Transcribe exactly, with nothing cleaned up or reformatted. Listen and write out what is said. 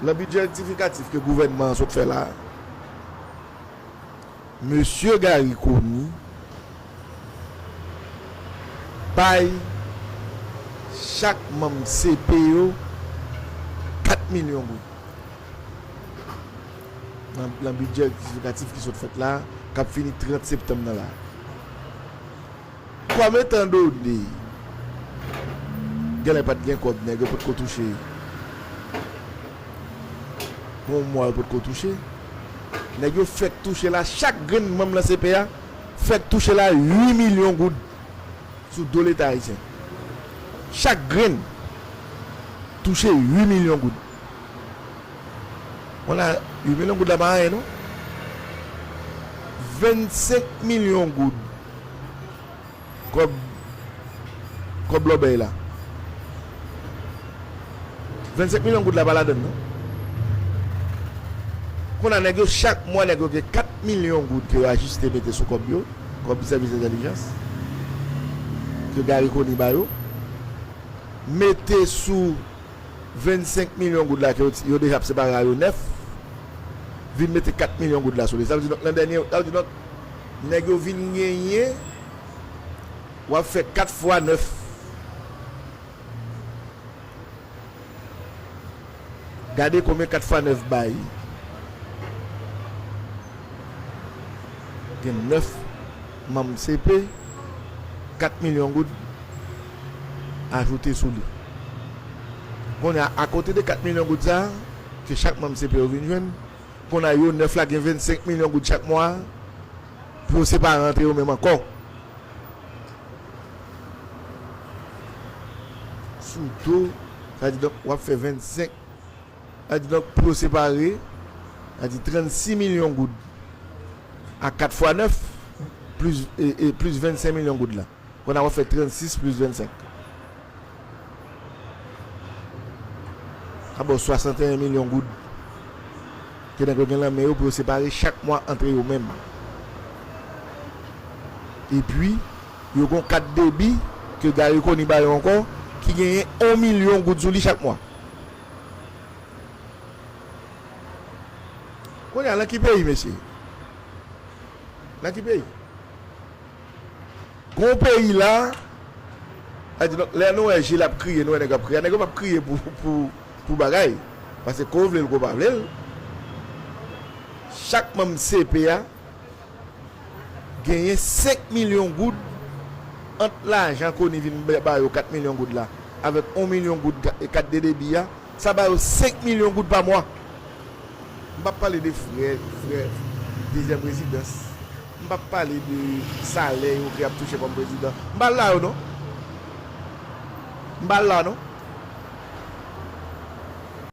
Nan bidjè rektifikatif ke gouvènman an sot fè la, Mesye Garry Conille bay chak manm C P yo kat milyon goud. Nan, nan bidjè rektifikatif ki sot fèt la, k ap fini trant septanm nan la. Kòm etan done, genlè pa t gen kòb, nèg yo potko touche. Gon mwa yo potko touche. Nèg yo fèk touche la, chak grenn manm nan C P a, fèk touche la uit milyon goud sou do Leta ayisyen. Chak grenn touche uit milyon goud. Kounye a, uit milyon goud la pa anyen, non. Vennsenk milyon goud. Kòb, kòb lòbèy la. Vennsenk milyon goud la pa ladann, non. Kounye a, nèg yo, chak mwa, nèg yo gen kat milyon goud ke yo ajiste mete sou kòb yo, kòb sèvis entèlijans, ke Garry Conille ba yo. Mete sou vennsenk milyon goud la ke yo, yo deja ap separe a yo nèf, vin mete kat milyon goud la sou li. Sa vle di, donk, nan dènye, sa vle di, donk, nèg yo vin genyen, w ap fè kat fwa nèf. Gade konbyen kat fwa nèf bay. Gen nèf manm C P, kat milyon goud ajoute sou li. Kounye a, akote de kat milyon goud sa a, ke chak manm C P yo vin jwenn, kounye a yo nèf la gen vennsenk milyon goud chak mwa, pou yo separe antre yo menm ankò. Sou do, sa di donk, w ap fè vennsenk, sa di donk, pou yo separe, sa di trannsis milyon goud a kat fwa nèf, plis, e, e, plis vennsenk milyon goud la. Kounye a w ap fè trannsis plis vennsenk. Sa ba w swasanteyen milyon goud ke nèg yo gen nan men yo pou yo separe chak mwa antre yo menm. Epi, yo gon kat debi ke Garry Conille ba yo ankò, ki genyen yon milyon goud sou li chak mwa. Kounye a, nan ki peyi, mesye? Nan ki peyi? Gon peyi la, sa di, donk, lè nou wè Jil ap kriye, nou wè nèg ap kriye, nèg yo p ap kriye pou, pou, pou bagay. Paske ko vle l, ko pa vle l, chak manm C P a genyen senk milyon goud ant lajan Conille vin ba yo, kat milyon goud la, avèk yon milyon goud ka-, kat de debi a, sa ba yo senk milyon goud pa mwa. M p ap pale de frè, frè, dezyèm rezidans. M p ap pale de salè yo ke y ap touche kòm prezidan. M pa la yo, non. M pa la, non.